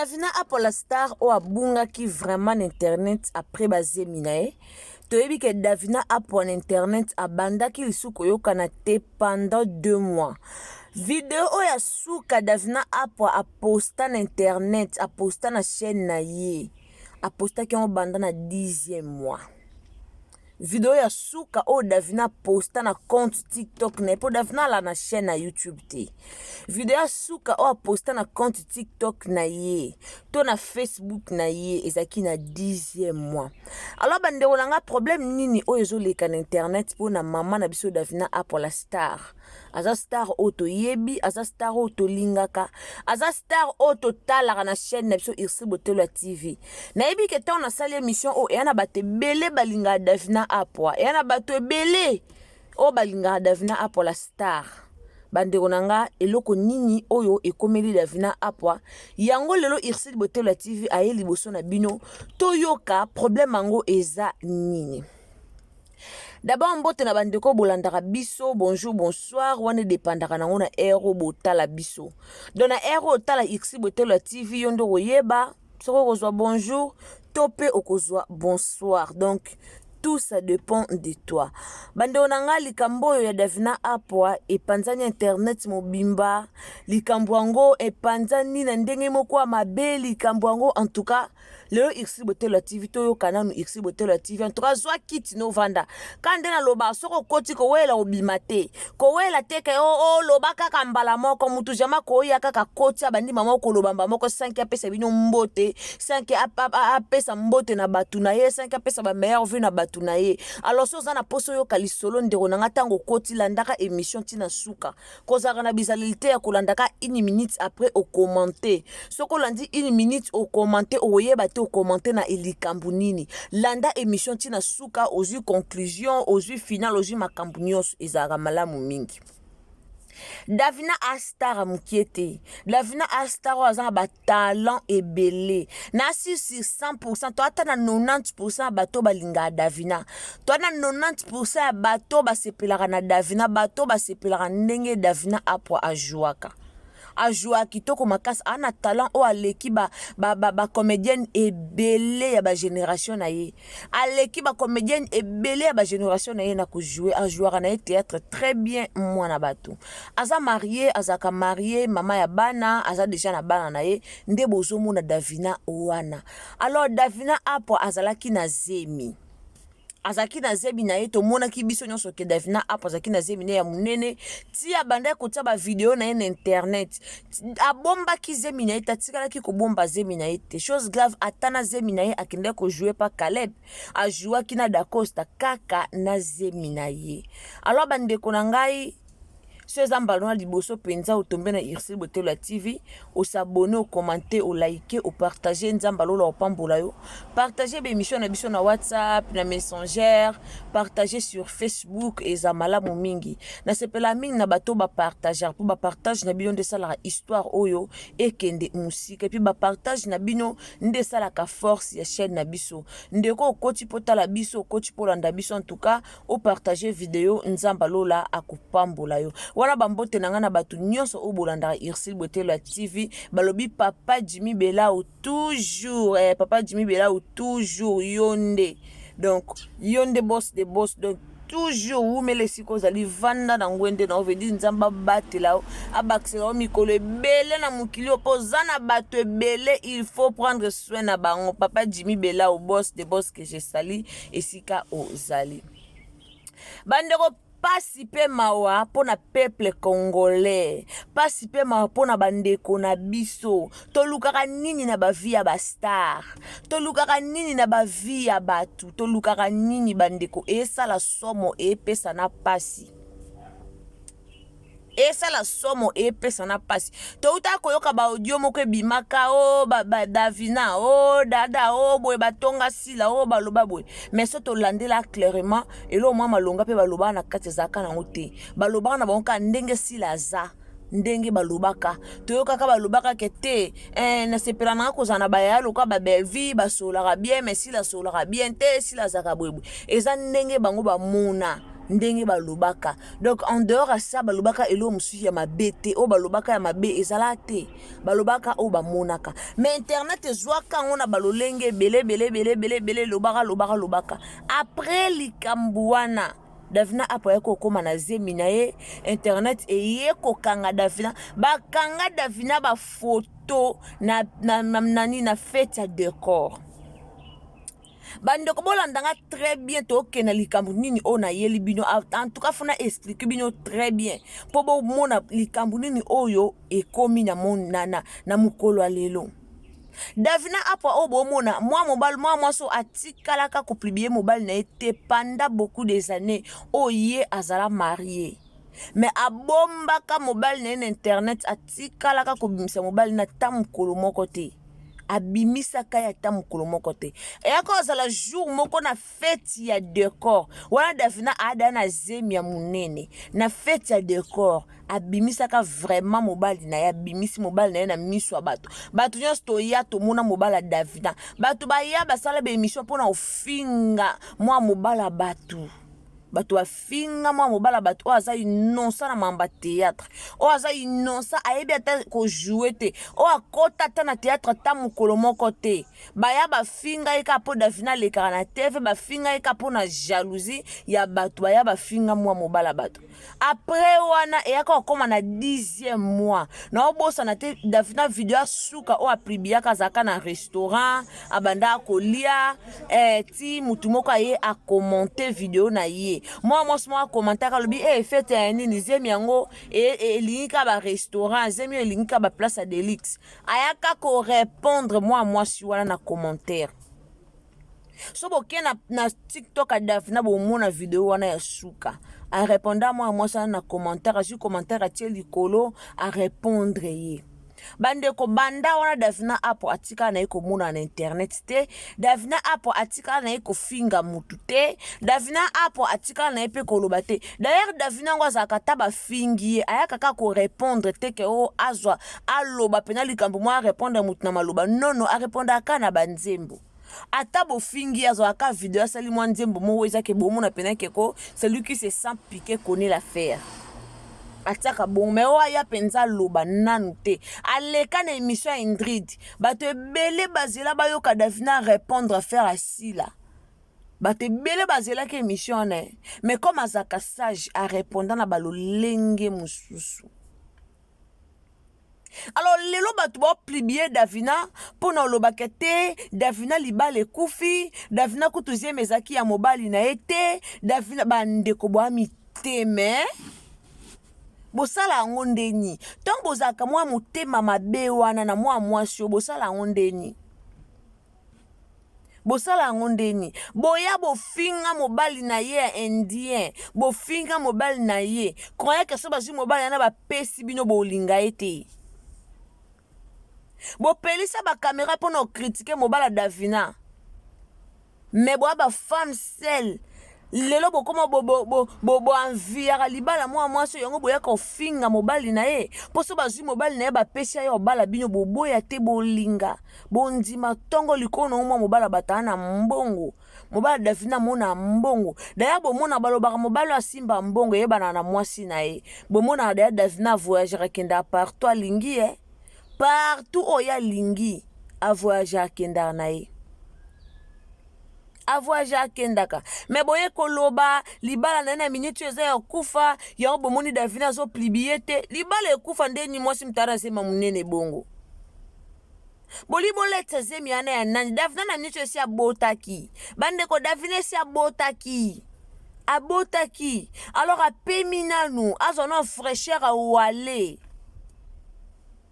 Davina Apola star oyo abungaki vraiment na internet après bazemi na ye. Toyebi ke Davina Apola na internet abandaki lisusu koyokana te pendant 2 mois. Video oyo ya suka Davina Apola aposta na internet, aposta na chaîne na ye, apostaki yango banda na 10e mois. Video ya suka oyo Davina aposta na compte TikTok na ye, mpo Davina ala na chaîne na YouTube te, video ya suka oyo aposta na compte TikTok na ye to na Facebook na ye ezalaki na 10e mois. Alors bandeko na nga, problème nini oyo ezoleka na internet mpona mama na biso Davina Apola star? Aza star oyo toyebi, aza star oyo tolingaka, aza star oyo totalaka na chaîne na biso Irsi Botelo ya TV. Nayebi ke ntango nasali émission oyo, eya na bato ebele balingaka Davina Apwa, eya na bato ebele oyo balingaka Davina Apwa la star. Bandeko na nga, eloko nini oyo ekomeli Davina Apwa yango lelo Irsil Botelo ya TV aye liboso na bino, toyoka problème yango eza nini? D'abord, mbote na bandeko bolandaka biso, bonjour, bonsoir, wana edépendaka nango na heure oyo botala biso. Donc na heure oyo otala Irsil Botelo ya TV, yo nde okoyeba soki okozwa bonjour to mpe okozwa bonsoir. Donc tout ça dépend de toi. Bandeko na nga, likambo oyo ya Davina Apwa epanzani internet mobimba. Likambo yango epanzani na ndenge moko ya mabe. Likambo yango, en tout cas lelo Irsi Botelo ya TV, toyoka nanu Irsi Botelo ya TV. En tout cas, zwa kiti novanda ka nde naloba. Soki okoti, kowela obima te, kowela te ke oloba kaka mbala moko. Mutu jamais koya kaka koti, abandi mama koloba mbala moko sans que apesa bino mbote, sans que apesa mbote na bato na ye, sans que apesa bameilleurs vœux na bato na ye. Alors so oza na mposa oyoka lisolo, ndeko na nga, ntango okoti, landaka émission ntina suka. Kozalaka na bizaleli te ya kolandaka une minute, après ocommenter. Soki olandi une minute, ocommenter, okoyeba te ocommenter na likambo nini. Landa émission ntina suka, ozwi conclusion, ozwi final, ozwi makambo nyonso, ezalaka malamu mingi. Davina a star ya mokie te. Davina a star oyo aza na batalent ebele na si sur 100, to ata na 90 ya bato balingaka Davina, to na 90 ya bato basepelaka na Davina, bato basepelaka ndenge Davina Apwa ajwaka, ajwaka kitoko makasi. Aa na talent oyo aleki bacomédienne ba, ba ebele ya bagénération na ye, aleki bacomédienne ebele ya bagénération na ye na kojouer. Ajouaka na ye théâtre très bien. Mwana bato aza marié, azalaka marié, mama ya bana, aza déjà na bana na ye nde bozomona Davina wana. Alors Davina Apwa azalaki na zemi, azalaki na zemi na ye. Tomonaki biso nyonso ke Davina Apo azalaki na zemi na ye ya monene. Ti abandaki kotia bavideo na ye na internet, abombaki zemi na ye te, atikalaki kobomba zemi na ye te. Chose grave, ata na zemi na ye akendaki kojouer pa Caleb, ajouaki na Dacosta kaka na zemi na ye. Alors bandeko na ngai, so eza mbala na liboso mpenza otombe na Ursule Botelo ya TV, os'abonner, ocommenter, oliker, opartager. Nzambe alola opambola yo. Partage baémission na biso na WhatsApp, na Messenger, partage sur Facebook, eza malamu mingi. Nasepela mingi na bato bapartager, mpo bapartage na bino nde esalaka histoire oyo ekende mosika, et puis bapartage na bino nde esalaka force ya chaîne na biso. Ndeko okoti mpo tala biso, okoti mpo olanda biso, en tout cas opartage video, Nzambe alola akopambola yo. Wana bambote na ngai na bato nyonso oyo bolandaka Ursule Botelo ya TV. Balobi papa Jimmy Belau toujours, papa Jimmy Belau toujours, yo nde, donc yo nde boss de boss. Donc toujours wumela esika ozali, vanda na ngwende na ovedi. Nzambe abatela yo, abakisela yo mikolo ebele na mokili oyo, mpo oza na bato ebele, il faut prendre soin na bango. Papa Jimmy Belau, boss de boss que je salue esika ozali. Bandeko, pasi mpe mawa mpo na peuple congolais, pasi mpe mawa mpo na bandeko na biso. Tolukaka nini na bavie ya bastar? Tolukaka nini na bavie ya bato? Tolukaka nini, bandeko? Esala somo, epesa na pasi, esala somo, epesa na mpasi. Touta koyoka baaudio moko ebimaka o ba, ba, Davina o dada o boye, batonga sila o baloba boye. Mais so tolandela clairement, eloko mwa malonga mpe balobaka na kati ezalaka nango te. Balobaka na bango kaka ndenge sila aza, ndenge balobaka, toyokaka balobaka ke te, nasepela nanga kozala na bayaya lokola babelvi, basololaka bien, mais sila asololaka bien te, sila azalaka boyeboye. Eza ndenge bango bamona. ndenge balobaka. Donc en dehors ya ça, balobaka eloko mosusu ya mabe te. Oyo balobaka ya mabe ezala te, balobaka oyo bamonaka. Mais internet ezwaka yango na balolenge ebele ebele ebele ebele ebele, elobaka lobaka lobaka. Après likambo wana, Davina apo aye kokóma na zemi na ye, internet eye kokanga Davina. Bakanga Davina bafoto na, na, na, nani, na fête ya décor. Bandeko, bolanda nga très bien. Tokende likambo nini oyo nayeli bino. En tout cas, fona explique bino très bien mpo bomona likambo nini oyo ekomi na, na, na, na mokolo ya lelo. Davina Apwa oyo bomona, mwa mobali, mwa mwasi oyo atikalaka kopublier mobali na ye te pendant beaucoup des années oyo ye azala marié, mais abombaka mobali na ye na internet. Atikalaka kobimisa mobali na ata mokolo moko te, abimisaka ye ata mokolo moko te. Eyaka kozala jour moko na fête ya décor wana, Davina aada na zemi ya monene. Na fête ya décor, abimisaka vraiment mobali na ye. Abimisi mobali na ye na miso ya bato. Bato nyonso toya tomona mobali ya Davina. Bato baya basala baémission mpona kofinga mwa mobali ya bato. Bato bafinga mwa mobali ya bato oyo aza innocent na mamba théâtre, oyo aza innocent, ayebi ata kojouer te, oyo akɔta ata na théâtre ata mokolo moko te. Baya bafinga ye kaka mpo Davina alekaka na TV. Bafinga ye kaka mpo na jalousie ya bato. Baya bafinga mwa mobali ya bato. Après wana, eyaka kokóma na 10e mois. Naobosana te, Davina, video asuka oyo apubliaka, azalaka na restaurant, abandaka kolia ti mutu moko aye acommenter video na ye. Mwa mwasi moko acommentaka, alobi: "E, fête ya nini? Zemi yango elingi kaka barestaurant, zemi oyo elingi kaka baplace ya de luxe." Ayaka korépondre mwa mwasi wana na commentaire. So boke na TikTok ya Davina, bomona video wana ya suka. Areponda mwana mwasi wana na commentaire, azwi commentaire, atie likolo, arépondre ye. Bandeko, banda wana Davina Apo atikala na ye komona na internet te. Davina Apo atikala na ye kofinga mutu te. Davina Apo atikala na ye mpe koloba te. D'ailleurs, Davina yango azalaka, ata bafingi ye, ayaka kaka korépondre te ke oyo azwa aloba mpena likambo moko, arépondre mutu na maloba. Nono, arépondaka na banzembo. Ata bofingi, azwaka video, asali mwa nzembo moko ezake bomona mpena keko "Celui qui se sent piqué connaît l'affaire". Atiaka bongo. Mais oyo aya mpenza aloba nanu te. Aleka na émission ya Ingrid. Bato ebele bazela bayoka Davina répondre affaire asila. Bato ebele bazelaki émission wana, mais comme azalaka sage, areponda na balolenge mosusu. Alors lelo bato baopublier Davina mpo na olobaka te Davina libala ekufi, Davina kutu zemi ezalaki ya mobali na ye te. Davina, bandeko, boya miteme, bosala yango ndeni? Ntango bozalaka mwa motema mabe wana na mwa mwasi oyo, bosala yango ndeni? Bosala yango ndeni? Boya bofinga mobali na ye ya indien, bofinga mobali na ye. Croyez que so bazwi mobali wana, bapesi bino, bolinga ye te. Bopelisa bacaméra mpona kocritiquer mobali ya Davina, mais boya bafemme seule. Lelo bokóma boenviaka libala mwa mwasi oyo. Yango boyaka kofinga mobali na ye, mpo so bazwi mobali na ye, bapesi ye obala bino, boboya te, bolinga, bondima ntongo likolo na mwa mobali. Batala na mbongo, mobali Davina amona mbongo. Daya bomona, balobaka mobali oyo asimba mbongo eyebana na mwasi na ye. Bomonaka daya Davina avoyagaka, akendaka partout alingi ye, partout oyo alingi avoyage, akendaka na ye, avoyage akendaka. Mais boye koloba libala na ye na miniti oyo eza ya kufa. Yango bomoni Davina azopublier te. Libala ekufa ndeni? Mwasi motala azema monene bongo, boli boleta zemi wana ya nani? Davina na miniti oyo esi abotaki. Bandeko, Davina esi abotaki, abotaki. Alors apemi nanu, azwa na fraîcheur, awale.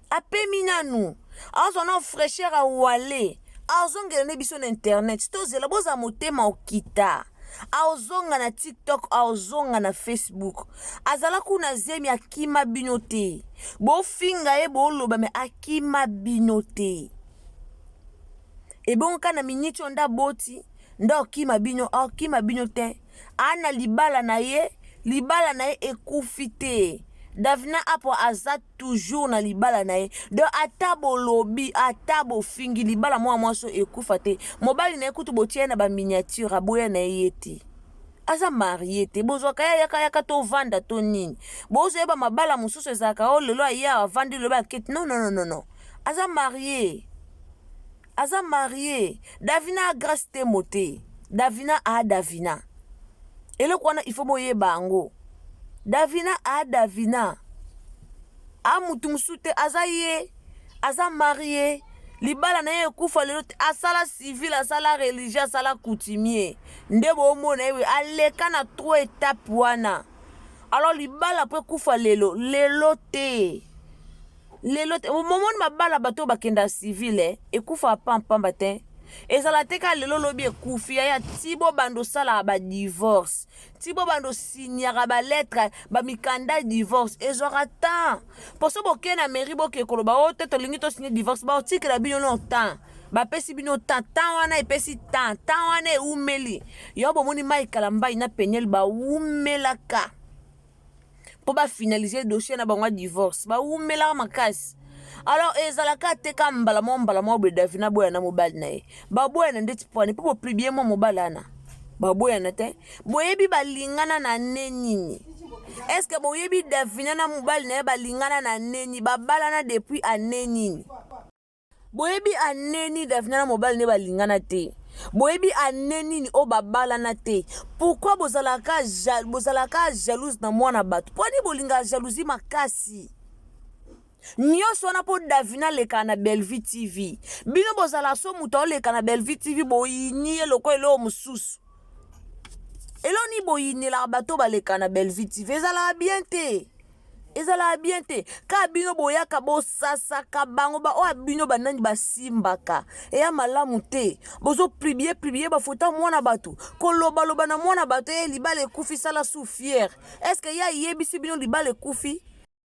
Apemi nanu, azwa na fraîcheur, awale, azongela nde biso na internet. Tozela, bozala motema okita. Azonga na TikTok, azonga na Facebook. Azala kuna zemi, akima bino te. Bofinga ye, boloba, mais akima bino te. Ebongo kaka na miniti oyo nde aboti nde akima bino? Akima bino te. Ana libala na ye, libala na ye ekufi te. Davina Apo aza toujours na libala na ye. Donc ata bolobi, ata bofingi, libala mwa mwasi ekufa te. Mobali na ye kutu botia ye na baminiature, aboya na ye ye te. Aza marie te. Bozwaka ye ayaka yaka tovanda to nini? Bozoyeba mabala mosusu ezalaka o oh, lelo aye avandi lobi aketi. Non, non, non, non. Aza marie. Aza marie. Davina a Grace Temo te. Davina a Davina. Eloko wana il faut boyeba yango. Davina a Davina. A mutu mosusu te aza ye. Aza marie. Libala na ye ekufa lelo te. Asala civil, asala religieux, asala coutumier. Nde bomona ye aleka na trois étapes wana. Alors libala po ekufa lelo, lelo te. Lelo te momoni mabala bato oyo bakenda civile eh, ekufa pampamba te ezala te kaka lelo lobi ekufi yaya ti bobanda osalaka badivorce ti bobanda osignaka balettre bamikanda divorce ezwaka temps mpo so bokei na mairie boke koloba o oh, te tolingi tosigne divorce baotikela bino no temps bapesi bino temps temps wana epesi temps temps wana ewumeli yo bomoni mai kalambai na peniel bawumelaka mpo bafinalize dossier na bango ya divorce bawumelaka makasi alors ezalaka te ka mbala moko mbala moko boye davina aboya na mobali na ye baboyana ndeti pwani mpo bopublie mwa mobali wana baboyana te boyebi balingana na ne nini eske boyebi davina na mobali na ye balingana na neni babalana depuis ane nini Boyebi annee nini Davina na mobali ne balingana te? Boyebi annee nini oyo babalana te? Pourquoi bozalaka bozalaka jalouse na mwana bato? Mpo nini bolingaka jalousie makasi? Nyonso wana mpo Davina alekaka na Bellevue TV. Bino bozala so moto aoleka na Bellevue TV boyini ye lokola eloko mosusu. Eloko nini boyinelaka bato baleka na Bellevue TV? Ezalaka bien te. Ezalaka bien te kaka bino boyaka bosasaka bango ba oyo bino banani basimbaka eya malamu te bozo publie publie bafoto ya mwana bato kolobaloba na mwana bato ye libala ekufi sala su fiere eske ye ayebisi bino libala ekufi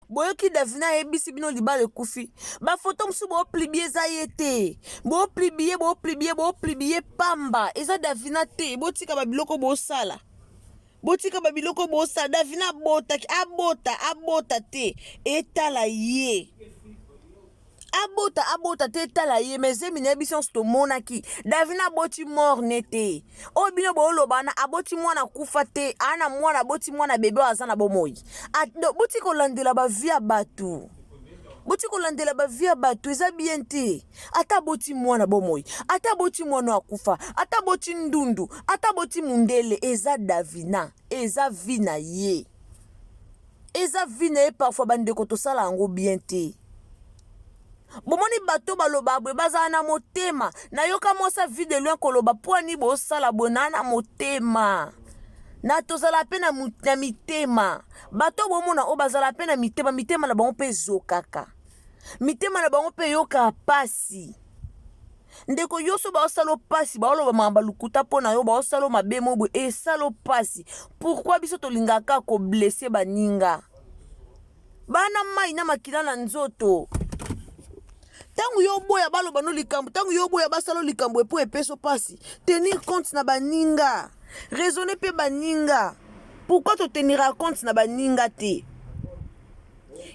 boyoki davina ayebisi bino libala ekufi bafoto mosusu bopublie eza ye te bopublie bopublie bopublie pamba eza davina te botika babiloko bosala Botika ba biloko bosala. Davina abotaki, abota, abota te. Etala ye. Abota, abota te etala ye. Mais zemi na ye biso nyonso tomonaki. Davina aboti mort ne te. Oyo bino booloba wana aboti mwana akufa te. Ana mwana aboti mwana bebe oyo aza na bomoi. Botika kolandela ba vie ya bato. Botika kolandela ba vie ya bato eza bien te. Ata aboti mwana bomoi, ata aboti mwana akufa, ata aboti ndundu, ata aboti mundele, eza Davina, eza vie na ye. Eza vie na ye parfois bandeko tosala yango bien te. Bomoni bato baloba boye bazala na motema. Nayoka mwasi vie de loin koloba mpo ani bosala boye na na motema. Na tozala mpe na, na mitema. Bato bomona oyo bazala mpe na mitema, mitema na bango mpe ezokaka. Mitema na bango mpe eyokaka pasi. Ndeko yoso baosala pasi, baoloba makambo lokuta mpo na yo, baosala mabe mo boye, esala pasi. Pourquoi biso tolingaka ko blesser baninga? Bana mai na makila na nzoto. Ntango yo oboya baloba no likambo, ntango yo oboya basala likambo epo epeso pasi. Tenir compte na baninga. Raisonner mpe baninga. Pourquoi to tenir compte na baninga te?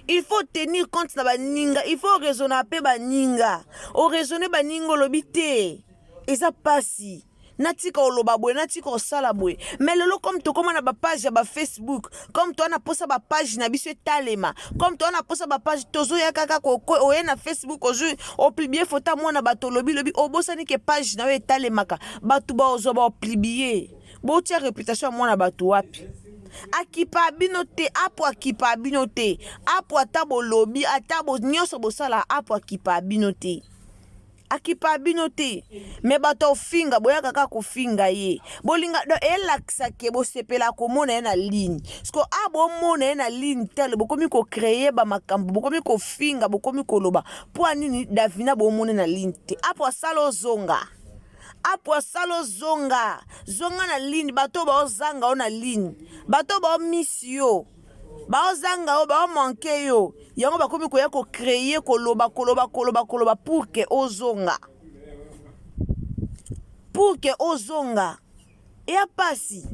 Il faut tenir compte na baninga, il faut raisonner mpe baninga. O raisonner baninga olobi te. Eza pasi. Natika oloba boye, natika osala boye. Mais lelo comme tokoma na ba page ya ba Facebook, comme toa na posa ba page na biso etalema, comme toa na posa ba page tozoya kaka ko oye na Facebook ozui opublier photo ya mwana bato olobi lobi obosani ke page na yo etalemaka, bato baozwa ba opublier. Botia reputation ya mwana bato wapi? Akipa bino te, apo akipa bino te. Apo ata bolobi, ata bo nyonso bosala apo akipa bino te. Akipa bino te. Me bato ofinga, boyaka kaka kofinga ye. Bolinga do elakisa ke bosepela komona ye na ligne. Siko a bomona ye na ligne tele bokomi ko créer ba makambo, bokomi kofinga, bokomi koloba. Mpo nini Davina bomona na ligne te? Apo asala ozonga. Apo asala ozonga zonga na ligne bato baozanga yo na ligne bato baomisi yo baozanga yo baomanke yo yango bakomi koya kocreye koloba koloba koloba koloba pour ke ozonga pour ke ozonga eya pasi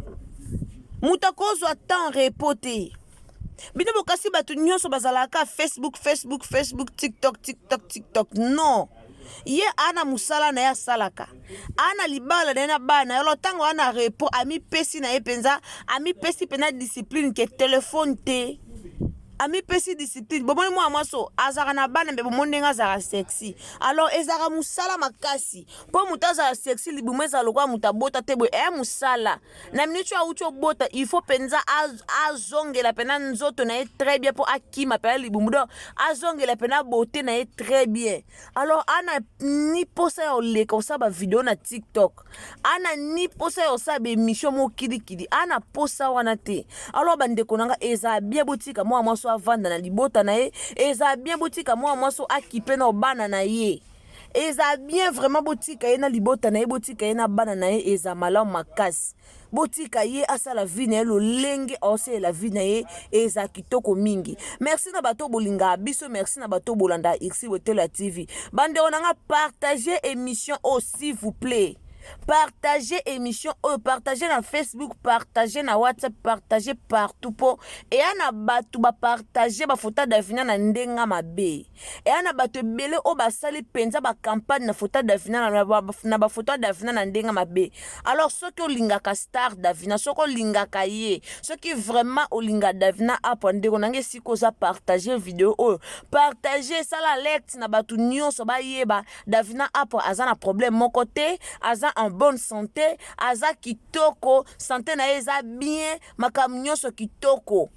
moto akozwa temps repos te bino bokasi bato nyonso bazalaka facebook facebook facebook tiktok tiktok tiktok non. Ye ana mosala na ye asalaka, ana libala na ye na bana na ye. Alors ntango ana repos, amipesi na ye mpenza, amipesi mpenza discipline ke telefone te, amipesi discipline. Bomoni mwana mwasi oyo azalaka na bana, mpe bomoni ndenge azalaka sexy. Alors ezalaka mosala makasi mpo moto azala sexy, libumu ezala lokola moto abota te boye, eya mosala. Na minute oyo awuti obota, il faut mpenza azongela mpenza nzoto na ye très bien mpo akima mpenza libumu, donc azongela mpenza beauté na ye très bien. Alors ana ni posa ya oleka osala bavideo na TikTok, ana ni posa ya osala baémission mokilikili, ana posa wana te. Alors bandeko na nga, ezala bien botika mwana mwasi avanda na libota na ye, ezala bien botika mwana mwasi akipe na bana na ye, eza bien vraiment botika ye na libota na ye, botika ye na bana na ye, eza malamu makasi. Botika ye asala vie na ye lolenge aosalela vie na ye, eza kitoko mingi. Merci na bato bolingaka biso, merci na bato bolanda Irsi Wetelo ya TV. Bandeko na nga, partage émission oyo, s'il vous plaît. Partage émission oyo, partage na Facebook, partage na WhatsApp, partage partout, mpo eya na bato bapartage bafoto ya Davina na ndenge mabe. Eya na bato ebele oyo basali mpenza bacampagne na foto ya Davina, na bafoto ya Davina na ndenge mabe. Alors soki olingaka star Davina, soki olingaka ye, soki vraiment olinga Davina Apwa, ndeko na ngai, esika oza, partage video oyo, partage, esala alerte na bato nyonso bayeba Davina Apwa aza na problème moko te, aza en bonne santé, aza kitoko, santé na ye eza bien, makambo nyonso kitoko.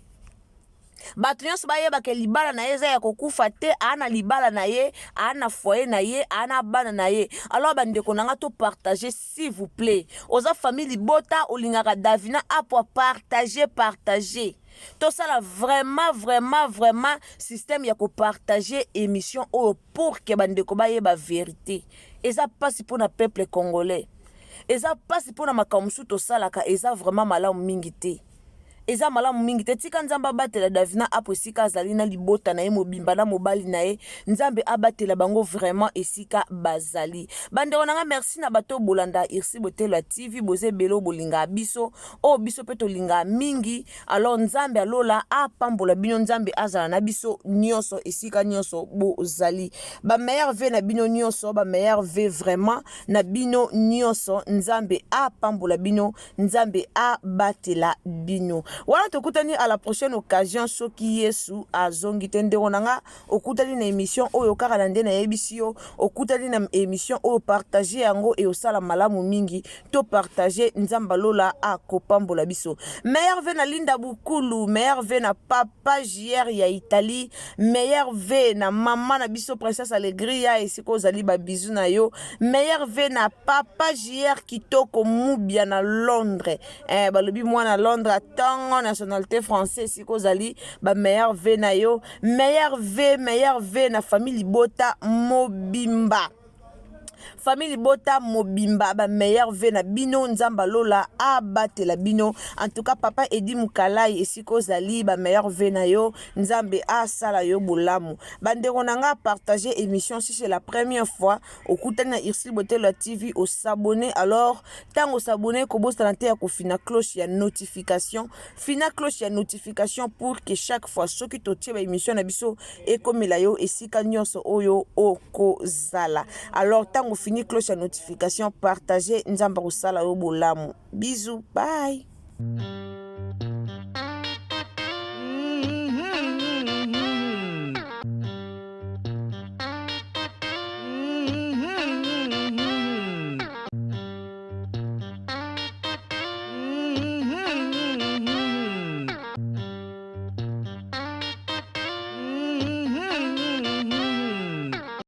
Bato nyonso bayebaka libala na ye eza ya kokufa te, aa na libala na ye, aa na foyer na ye, aa na bana na ye. Alors bandeko na nga, topartage, s'il vous plaît. Oza famille libota, olingaka Davina Apwa, partage, partage. Tosala vraiment, vraiment, vraiment système ya kopartage émission oyo pour ke bandeko bayeba vérité. Eza mpasi mpona peuple congolais, eza mpasi mpona makambo mosusu tosalaka, eza vraiment malamu mingi te, eza malamu mingi te. Tika Nzambe abatela Davina Apo esika azali na libota na ye mobimba, na mobali na ye. Nzambe abatela bango vraiment esika bazali. Bandeko na nga, merci na bato bolanda Irsi Botelo ya TV. Boza ebele oyo bolingaka biso, oyo biso mpe tolingaka mingi. Alors Nzambe alola apambola bino, Nzambe azala na biso nyonso esika nyonso bozali. Bameilleurs vœux na bino nyonso, bameilleurs vœux vraiment na bino nyonso. Nzambe apambola bino, Nzambe abatela bino. Wana tokutani à la prochaine occasion, soki Yesu azongi te. Ndeko na nga, okutani na émission oyo kaka na nde nayebisi yo, okutani na émission oyo, partage yango, eosala malamu mingi. To partage, Nzambe alola akopambola biso. Meilleurs vœux na Linda Bukulu, meilleurs vœux na papa JR ya Italie, meilleurs vœux na mama na biso Princesse Alegria esika ozali, babisous na yo. Meilleurs vœux na papa JR Kitoko Mubia na Londres, balobi mwana Londres atongo, nationalité français, esika ozali, bameilleurs vœux na yo. Meilleurs vœux, meilleurs vœux na famille libota mobimba, famille libota mobimba, bameilleurs vœux na bino. Nzambe alola abatela bino. En tout cas, papa Edi Mokalai esika ozali, bameilleurs vœux na yo, Nzambe asala yo bolamu. Bandeko na nga, partage émission. Si c'est la première fois okutani na Ursile Botelo ya TV, os'abonner. Alors ntango os'abonner, kobosana te ya kofina cloche ya notification, fina cloche ya notification pour que chaque fois soki totie baémission na biso, ekomela yo esika nyonso oyo okozala. Alors ntango ofini cloche ya notification, partage. Nzambe akosala yo bolamu. Bisous, bye.